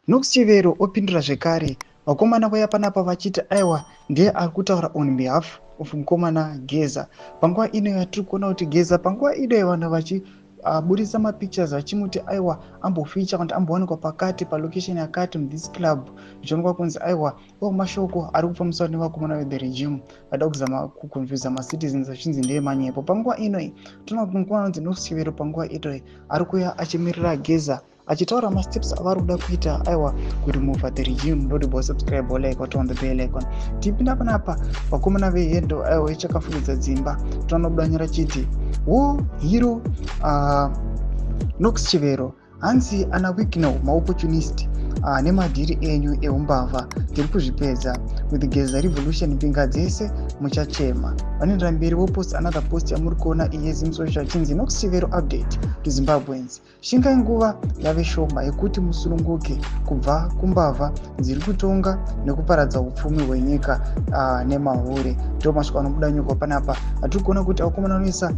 Knox Chivero opindura zvekare vakomana vauya panapa vachiti aiwa, ndiye ari kutaura on behalf of mukomana Geza panguva ino yatiri kuona kuti Geza panguva ino vanhu vachiburisa mapictures vachimuti aiwa, ambofeature kana kuti ambowanikwa pakati palocation yakati muthis club, zvichionekwa kunzi aiwa, iwo mashoko ari kufambiswa nevakomana vethe regime vada kuzama kuconfusa macitizens achinzi ndeemanyepo. Panguva inoi toona kuti mukomana anonzi Knox Chivero panguva inoi ari kuuya achimirira Geza achitaura masteps avari kuda kuita, aiwa, kuremova the regime. Ndoti subscribe, like, turn on the bell icon. Tipinda panapa, vakomana vehendo, aiwa, ichakafukidza dzimba. Tonobuda nyora chiti wo hero Knox Chivero hanzi ana Wicknell maopportunist nemadhiri enyu eumbavha tiri kuzvipedza with Geza revolution. Mbinga dzese muchachema. Vanoendera mberi vopost another post yamuri kuona iye ZimSocial chinzi Knox Chivero update to Zimbabweans: shingai, nguva yave shoma yekuti musununguke kubva kumbavha dziri kutonga nekuparadza upfumi hwenyika nemahure. Ndo masvika anobuda nyuka panapa. Hatiri kuona kuti vakomana vanoisa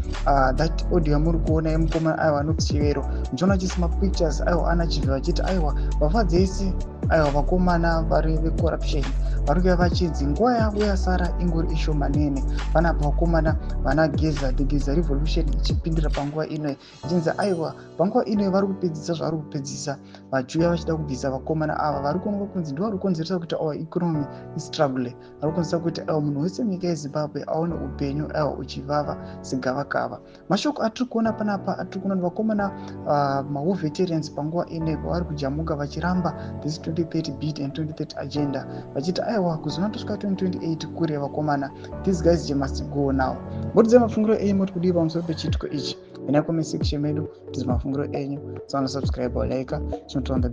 that audio yamuri kuona yemukomana, aiwa, Knox Chivero. Muchiona achiisa mapictures, aiwa, ana chivhe vachiti aiwa, mbavha dzese, aiwa, vakomana vari vecorruption vari kuya vachinzi nguva yavo yasara ingori ishomanene. Panapa vakomana vana Geza, the Geza revolution ichipindira panguva ino ichinzi aiwa, panguva ino vari kupedzisa zvavari kupedzisa, vachiuya vachida kubvisa vakomana ava vari kuonekwa kunzi ndo vari kukonzeresa kuti our economy istruggle, vari kukonzeresa kuti aiwa, munhu wese munyika yeZimbabwe aone upenyu, aiwa, uchivava segavakava. Mashoko atiri kuona panapa, atiri kuona vakomana mawar veterans panguva ino pavari kujamuka vachiramba this 2030 bid and 2030 agenda, vachiti aiwa, kuzona tosvika 2028 kure vakomana, these guys must go now. Mbotidzai mafungiro enyu, moti kudii pamusoro pechiitiko ichi? Ina comment section medu tizi mafungiro enyu. Tsana subscribe, like, chinotonda.